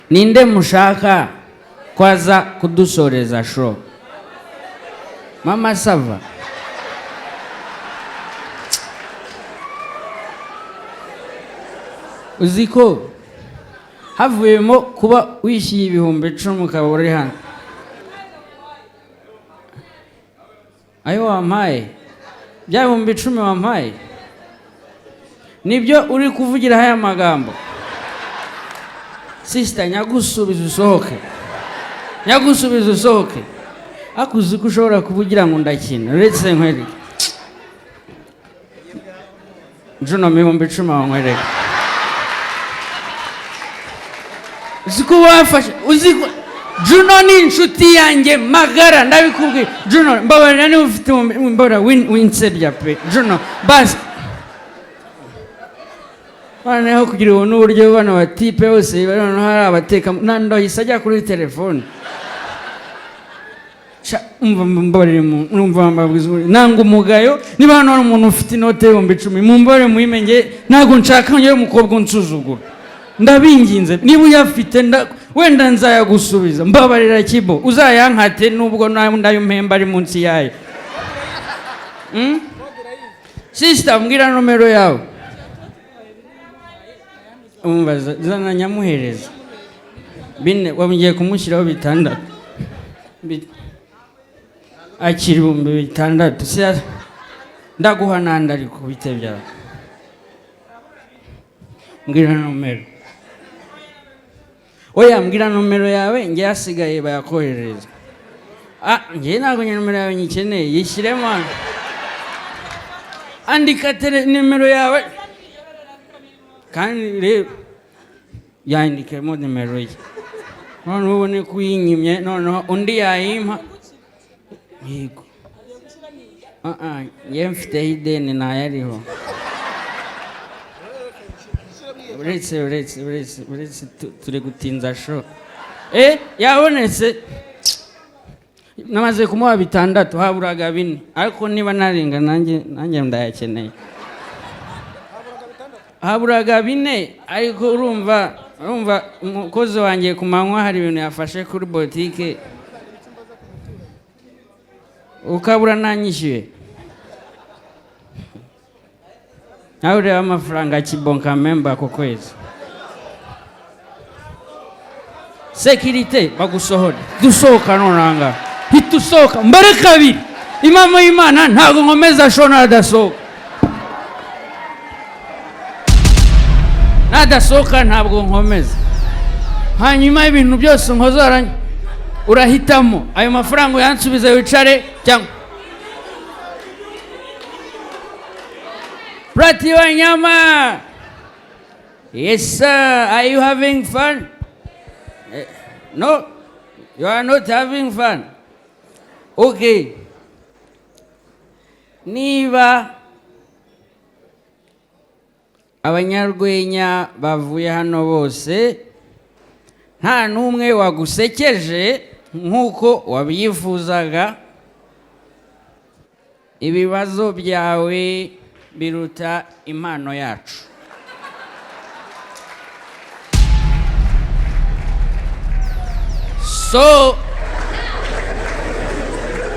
Ninde mushaka kwaza kudusoreza show? Mama Sava. Uzi ko havuyemo kuba wishyuye 10,000 ukaba uri hano, ayo wampaye, bya 10,000 wampaye, nibyo uri kuvugiraho aya magambo? Sister, nyagusubiza usohoke, nyagusubiza usohoke. Ariko uzi ko ushobora kuba ugira ngo ndakina? Uretse nkwereke Juno, 10,000 aho nkwereke. Uzi ko wafashe, uzi ko Juno ni inshuti yanjye magara, ndabikubwiye. Juno, mbabarira, niba ufite mbabarira, winsebya pe. Juno, basi noneho kugira ubone uburyo bano batipe bose bari noneho hari abateka nandohise ajya kuri telefone. Sha, umva, mbabarire, numva mbabwiza ukuri, nanga umugayo. Niba hano hari umuntu ufite inote y'10,000, mumbabarire muyime. Nge ntabwo nshaka ngewe umukobwa unsuzugura. Ndabinginze, niba uyafite, wenda nzayagusubiza. Mbabarira kibo, uzayankate nubwo ndayo mpemba ari munsi yayo. Sister, mbwira nomero yawe. Umva, zana nyamuhereza bine, wongeye kumushyiraho bitandatu. Akira 6000. Ndaguha n'andi, ariko bite byawe? Mbwira nomero. Oya, mbwira nomero yawe, njye asigaye bayakoherereza. Ah, njye ntabwo njye nomero yawe nyikeneye, yishyiremo hano. Andika tele nimero yawe, kandi rero yandikemo nimero ye, noneho ubone ko uyinyimye, noneho undi yayimpa. Yego. Ah ah, njye mfiteho ideni, ntayariho. Uretse turi gutinza show. Yabonetse, namaze kumuha bitandatu, haburaga bine. Ariko niba narenga, nanjye ndayakeneye. Haburaga bine, ariko urumva umukozi wanjye ku manywa hari ibintu yafashe kuri botike, ukabura nanyishyuye. Nawe ureba amafaranga Kibonka memba ku kwezi. Sécurité, bagusohore. Dusohoka nonanga, hita usohoka mbere kabiri. Impamo y'Imana, ntabwo nkomeza show nadasohoka. Nadasohoka ntabwo nkomeza. Hanyuma ibintu byose nkoze, urahitamo ayo mafaranga uyansubize wicare, cyangwa Prati Wanyama. Yes, sir. Are you having fun? No, you are not having fun. Okay. Niba abanyarwenya bavuye hano bose nta n'umwe wagusekeje nk'uko wabyifuzaga, ibibazo byawe biruta impano yacu. So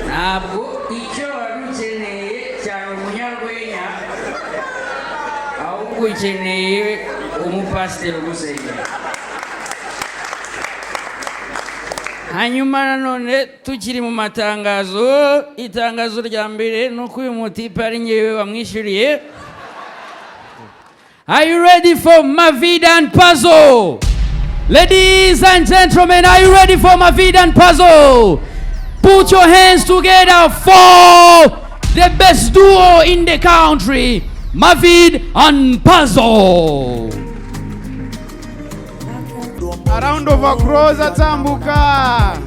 ntabwo icyo wari ukeneye cyane umunyarwenya, ahubwo ukeneye umupasiteri ugusengera. Hanyuma nanone tukiri mu matangazo, itangazo rya mbere ni uko uyu mutipe ari ngewe wamwishyuriye. Are you ready for Mavid and Puzzle? Ladies and gentlemen, are you ready for Mavid and Puzzle? Put your hands together for the best duo in the country, Mavid and Puzzle. A round of applause, atambuka.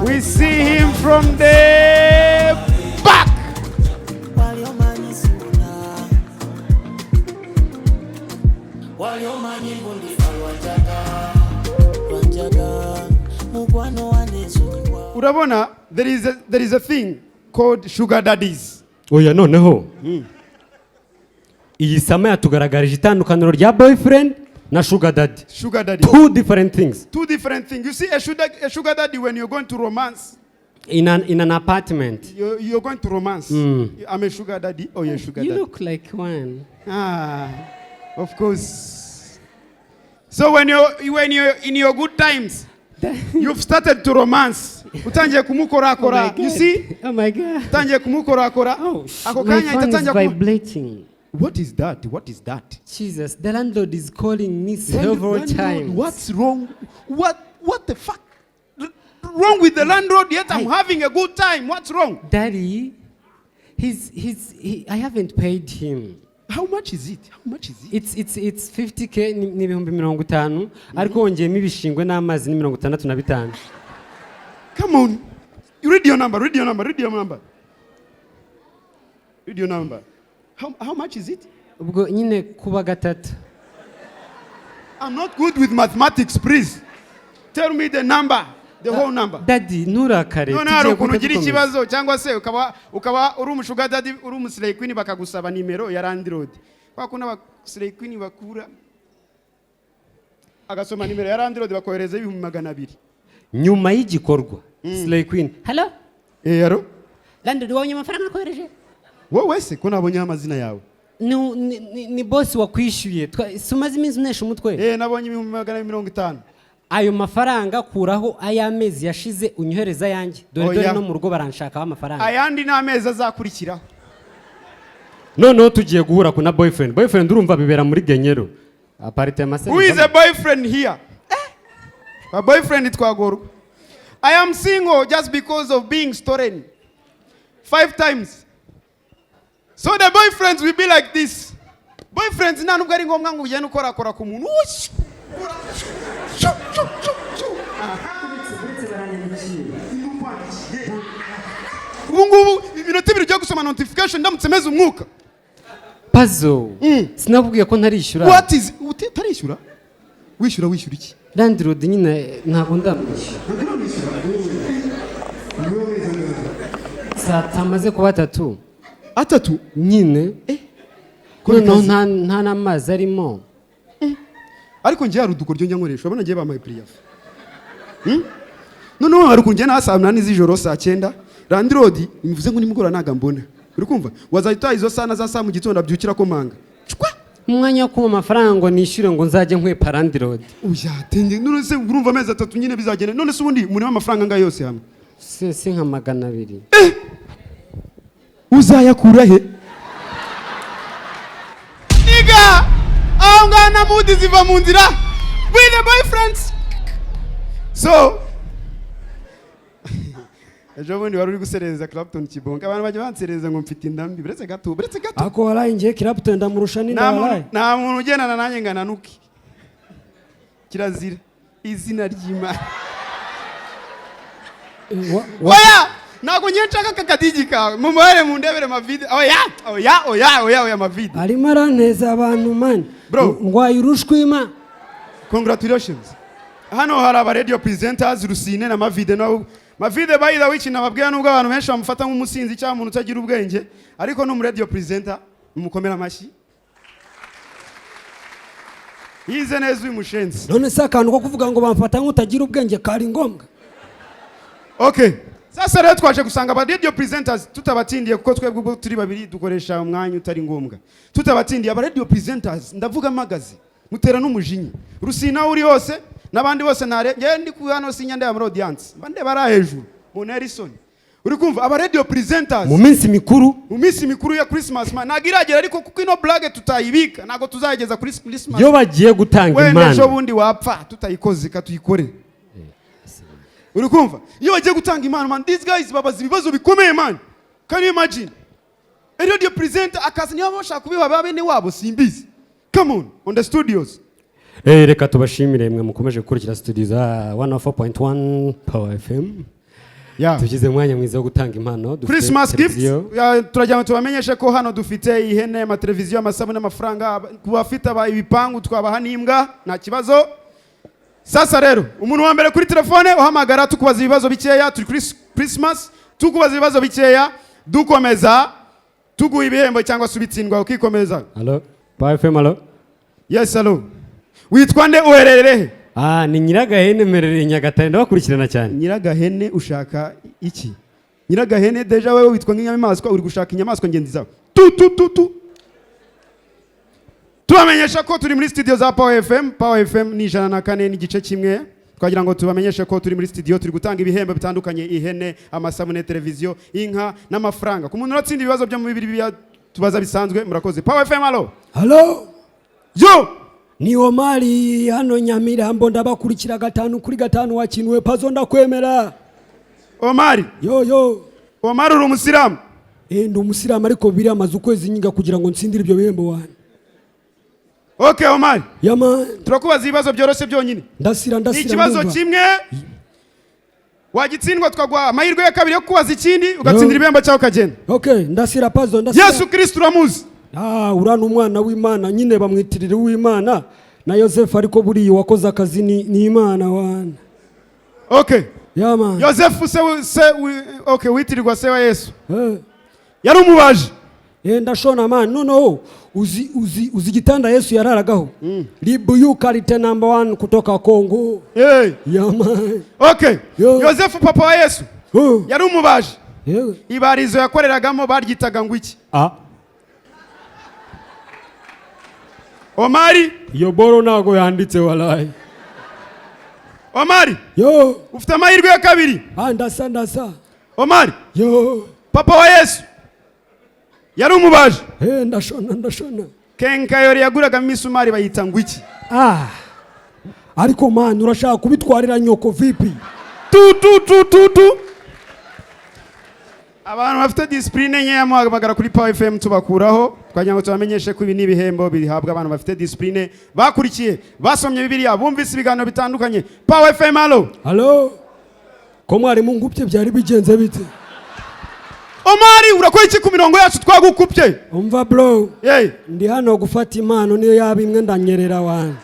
We see him from the back. Waliomanyi sibona, waliomanyi mbundifa lwanjaga lwanjaga mukwano wanensonyiwa. Urabona, there is a thing called sugar daddies. Oya, noneho iyi sama yatugaragarije itandukaniro rya boyfriend Na sugar daddy. Sugar daddy. Two different things. Two different things. You see, a sugar daddy, when you're going to romance, In an apartment. you're going to romance. I'm a sugar daddy or you're a sugar You daddy. look like one. Ah, of course. So when you're in your good times, you've started to romance. Utangiye kumukorakora. You see? Oh my God. Utangiye kumukorakora. Oh, Ako my kanya phone is itatangira kumu- vibrating. What is that? What is that? Jesus, the landlord is calling me several Landlord, times. what's wrong? What the fuck? Wrong with the landlord? Yet I'm having a good time. What's wrong? Daddy, I haven't paid him. How much is it? How much is it? It's 50K, ni 50,000, ariko wongeyemo ibishingwe n'amazi ni 65. Come on. You read your number, read your number, read your number. Read your number. How much is it? Ubwo nyine kuba gatatu. I'm not good with mathematics, please. Tell me the number, the whole number. Daddy, nturakare. None hari Tugiye ukuntu guhita ugira dukomeza. ikibazo cyangwa se ukaba uri umu sugar daddy, uri umu slay queen, bakagusaba nimero ya landlord. Kwa kundi aba slay queen bakura agasoma nimero ya landlord, bakohereza 200,000. Nyuma y'igikorwa, slay queen: "Hello?" Eh, hello. "Landlord, wabonye amafaranga nakohereje?" Wowe se ko nabonyeho amazina yawe? Ni boss wakwishyuye. Si umaze iminsi unesha umutwe? Eh, nabonye 250,000. Ayo mafaranga kuraho ay'amezi yashize, unyohereza ayanjye. Dore dore Oya. no mu rugo baranshakaho amafaranga. Ayandi ni amezi azakurikiraho. Noneho tugiye guhura ku na boyfriend. Boyfriend, urumva bibera muri genyero apartment. Who is a boyfriend here? Eh? A boyfriend twagorwa. I am single just because of being stolen five times. So the boyfriends will be like this. Boyfriends, nta nubwo ari ngombwa ngo ugende ukorakora ku muntu. Ush! Shu, shu, shu, shu. Aha. Ubu ngubu iminota 2 ugiye gusoma notification, ndamutse meze umwuka. Pazo, sinakubwiye ko ntarishyura? What is utarishyura? Wishyura, wishyura iki? Landlord nyine, ntabwo ndamwishyura. Saa tamaze kuba atatu. Atatu? Nyine. Ko noneho bikaze. nta n'amazi arimo. Ariko njye hari udukoryo njya nkoresha. Urabona njye bampaye préavis. Noneho hari ukuntu njye na saa 8 z'ijoro, saa 9, landlord bivuze ngo nimugoroba ntabwo mbona. Uri kumva wazahita izo saa na za saa mu gitondo abyukira ko manga cwa. Mu mwanya wo kumpa amafaranga ngo nishyure, ngo nzajye nkwepa landlord. Oya, tenge. None se urumva amezi 3 nyine bizagenda? None se ubundi umurimo amafaranga angahe yose hamwe? Si nka 200. Uzayakura he? Niga aho ngaho na mood ziva mu nzira with the boyfriends. So ejo bundi wari uri guserereza Clapton Kibonke. Abantu bajya banserereza ngo mfite inda mbi. Buretse gato, buretse gato. Ako waraye, ngiye Clapton ndamurusha n'inda. Nta muntu, waraye. nta muntu ugendana nanjye ngo ananuke. Kirazira, izina ry'Imana. Oya, ntabwo ngiye nshaka aka kadigi kawe. Mumubare mundebere mavide. Oya, oya, oya, oya, oya, mavide. Arimo aranteza abantu, man. Bro. Ndwaye urushwima. Congratulations. Hano hari aba radio presenters Rusine na Mavide. Na Mavide, by the way, ikintu nababwira, nubwo abantu benshi bamufata nk'umusinzi cyangwa umuntu utagira ubwenge, ariko ni umu radio presenter. Mumukomera amashyi, yize neza uyu mushenzi. None se akantu ko kuvuga ngo bamfata nk'utagira ubwenge kari ngombwa? Okay, sasa rero twaje gusanga aba radio presenters, tutabatindiye kuko twebwe ubwo turi babiri dukoresha umwanya utari ngombwa, tutabatindiye, aba radio presenters, ndavuga magazi mutera n'umujinya. Rusina uri hose n'abandi bose ntare, ngewe ndi ku hano sinya ndeba muri audience, mba ndeba ari hejuru mu Nelson. Uri kumva aba radio presenters Mu minsi mikuru. Mu minsi mikuru ya Christmas, man, ntabwo iragera, ariko kuko ino blague tutayibika, ntabwo tuzayigeza kuri Christmas. Iyo bagiye gutanga Wenda ejo impano. bundi wapfa tutayikoze, katuyikore. Uri kumva iyo bagiye gutanga impano, man, these guys babaza ibibazo bikomeye, man. Can you imagine a radio presenter akaza, niba bashaka kubiba ba bene wabo, simbizi. Come on the studios. Reka tubashimire mwe mukomeje gukurikira studio za 104.1 Power FM. Tugize umwanya mwiza wo gutanga impano. Dufite Christmas gifts. televiziyo. Ya, turagira ngo tubamenyeshe ko hano dufite ihene, amateleviziyo, amasabune, amafaranga. Ku bafite ibipangu twabaha n'imbwa, nta kibazo. Sasa rero umuntu wa mbere kuri telefone uhamagara, tukubaza ibibazo bikeya, turi kuri Christmas, tukubaza ibibazo bikeya, dukomeza tuguha ibihembo cyangwa se ubitsindwa ukikomeza. Hello, Power FM, hello. Yes, hello. Witwa nde, uherereye he? Ah, ni Nyiragahene, mperereye Nyagatare, ndabakurikirana cyane. Nyiragahene, ushaka iki? Nyiragahene, déjà wewe witwa nk'inyamaswa, uri gushaka inyamaswa ngenzi zawe. Tu tu tu tu. Tubamenyesha ko turi muri studio za Power FM. Power FM ni 104.1. Twagira ngo tubamenyeshe ko turi muri studio, turi gutanga ibihembo bitandukanye: ihene, amasabune, televiziyo, inka n'amafaranga ku muntu uratsinda ibibazo byo mu bibiri biya tubaza bisanzwe. Murakoze. Power FM, allo? Halo. Yo. Ni Omari hano Nyamirambo, ndabakurikira 5 kuri 5. Wakinuwe Pazo, ndakwemera. Omari. Yo yo. Omari, uri umusilamu? Eh, ndi umusilamu, ariko biri amaze ukwezi nyiga kugira ngo nsindire ibyo bihembo wanyu. Okay, Omari. Yeah man. Turakubaza ibibazo byoroshye byonyine. Ndasira. Ni Ndasira. ikibazo Ndumva. kimwe, wagitsindwa tukaguha amahirwe ya kabiri yo kubaza ikindi, ugatsindira ibihembo cyangwa ukagenda. Okay, ndasira Pazo, ndasira. Yesu Kristo uramuzi? Ah, uriya ni umwana w'Imana nyine, bamwitirira uw'Imana na Yosefu, ariko buriya uwakoze akazi ni Imana wana. Okay. Yeah man. Yosefu se okay, witirirwa se wa Yesu Eh. yari umubaji? Eh, ndashona man. Noneho uzi igitanda Yesu yararagaho? Libuyu quality number one kutoka Kongo. Hey. Yeah man. Okay. Yo. Yosefu papa wa Yesu Oh. yari umubaji. Yewe. Ibarizo yakoreragamo baryitaga ngo iki? Ah. Omari. Iyo boro ntago yanditse walayi. Omari. Yo. Ufite amahirwe ya kabiri. Ah, ndasa, ndasa. Omari. Yo. Papa wa Yesu yari umubaji. Eh, ndashona, ndashona. Quincaillerie yaguragamo imisumari bayita ngo iki? Ah, ariko man, urashaka kubitwarira nyoko vipi? Tu tu tu tu tu. Abantu bafite discipline nkeya muhamagara kuri Power FM tubakuraho. Twagira ngo tubamenyeshe ko ibi ni ibihembo bihabwa abantu bafite discipline, bakurikiye, basomye Bibiliya, bumvise ibiganiro bitandukanye. Power FM, allo? Halo, ko mwarimu ngupye, byari bigenze bite? Omari, urakora iki ku mirongo yacu? Twagukupye. Umva bro. Hey. Ndi hano gufata impano, niyo yaba imwe ndanyerera wanjye.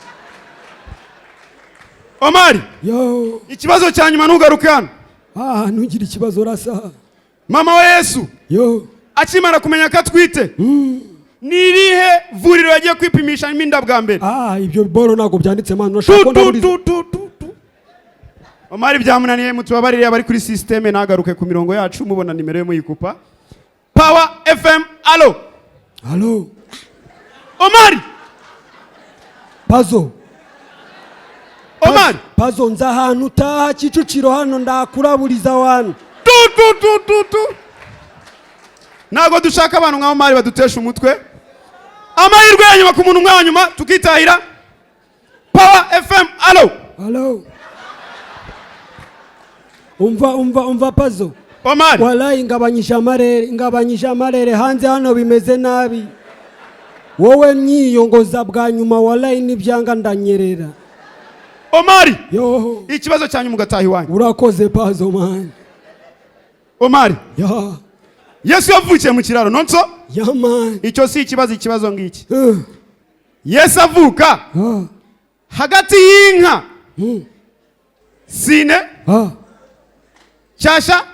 Omari. Yo. Ikibazo cya nyuma, ntugaruke hano. Ah, ntugire ikibazo, rasa. Mama wa Yesu Yo. akimara kumenya ko atwite, ni irihe vuriro yagiye kwipimisha inda bwa mbere? Ah, ibyo boro ntabwo byanditse man, urashaka Tu ko tu ndaburiza? tu tu tu tu. Omari byamunaniye, mutubabarire. Abari kuri système ntagaruke ku mirongo yacu, mubona nimero yo muyikupa. Power FM, allo? Halo. Omari. Pazo. Omari. Pazo, nza ahantu utaha Kicukiro hano, ndakuraburiza wana. Tu tu tu tu tu. Ntabwo dushaka abantu nka Omari badutesha umutwe. Amahirwe ya nyuma ku muntu umwe wa nyuma, tukitahira. Power FM, allo? Halo, umva, umva, umva Pazo. Omari. Walayi ngabanyije amarere, ngabanyije amarere, hanze hano bimeze nabi. Wowe myiyongoza bwa nyuma, walayi nibyanga ndanyerera. Omari. Yo. Ikibazo cya nyuma ugataha iwanyu. Urakoze Pazo man. Omari. Ya. Yesu yavukiye mu kiraro, nonso? Yeah man. Icyo si ikibazo, ikibazo ngiki: Yesu avuka, hagati y'inka Sine, Cyasha,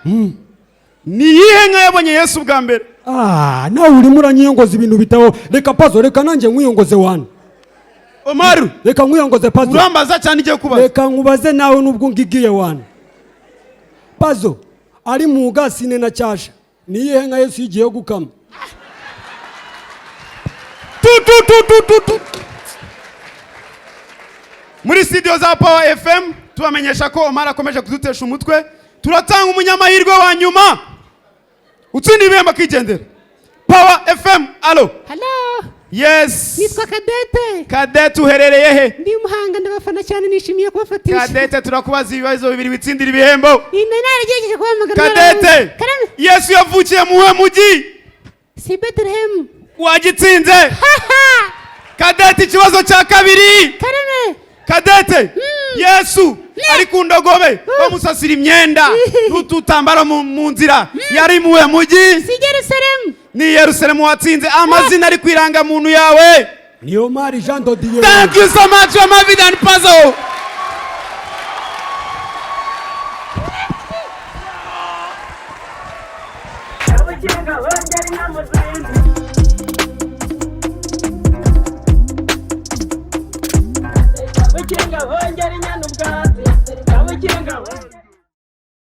ni iyihe nka yabonye Yesu bwa mbere? Ah, nawe urimo uranyiyongoza ibintu bitaho. Reka Pazo, reka nanjye nkwiyongoze wana. Omari. Reka nkwiyongoze Pazo. Urambaza cyane, igiye kubaza. Reka nkubaze nawe nubwo ngigiye wana. Pazo, ari mu Sine na Cyasha, ni iyihe nka Yesu yigiye gukama? Tu tu tu tu tu tu. Muri studio za Power FM tubamenyesha ko Omar akomeje kudutesha umutwe. Turatanga umunyamahirwe wa nyuma utsinda ibihembo akigendera. Power FM, allo? Halo. Yes. Nitwa Kadete. Kadete, uherereye he? Ndi Muhanga, ndabafana cyane, nishimiye kubafatisha. Kadete, turakubaza ibibazo bibiri witsindira ibihembo. Ni nari nagerageje kubahamagara. Kadete. Karame. Yesu yavukiye muwe mujyi? Si Bethlehem? Wagitsinze Kadete. Ikibazo cya kabiri. Karame. Kadete, Yesu ari ku ndogobe, bamusasira imyenda n'ututambaro mu nzira, yari muwe mujyi? Si Yerusalemu? Ni Yerusalemu, watsinze. Amazina ari ku irangamuntu yawe? Ni Omari Jean Dodier. Thank you so much, Mavid and Puzzle. Rukinga hongera inyana.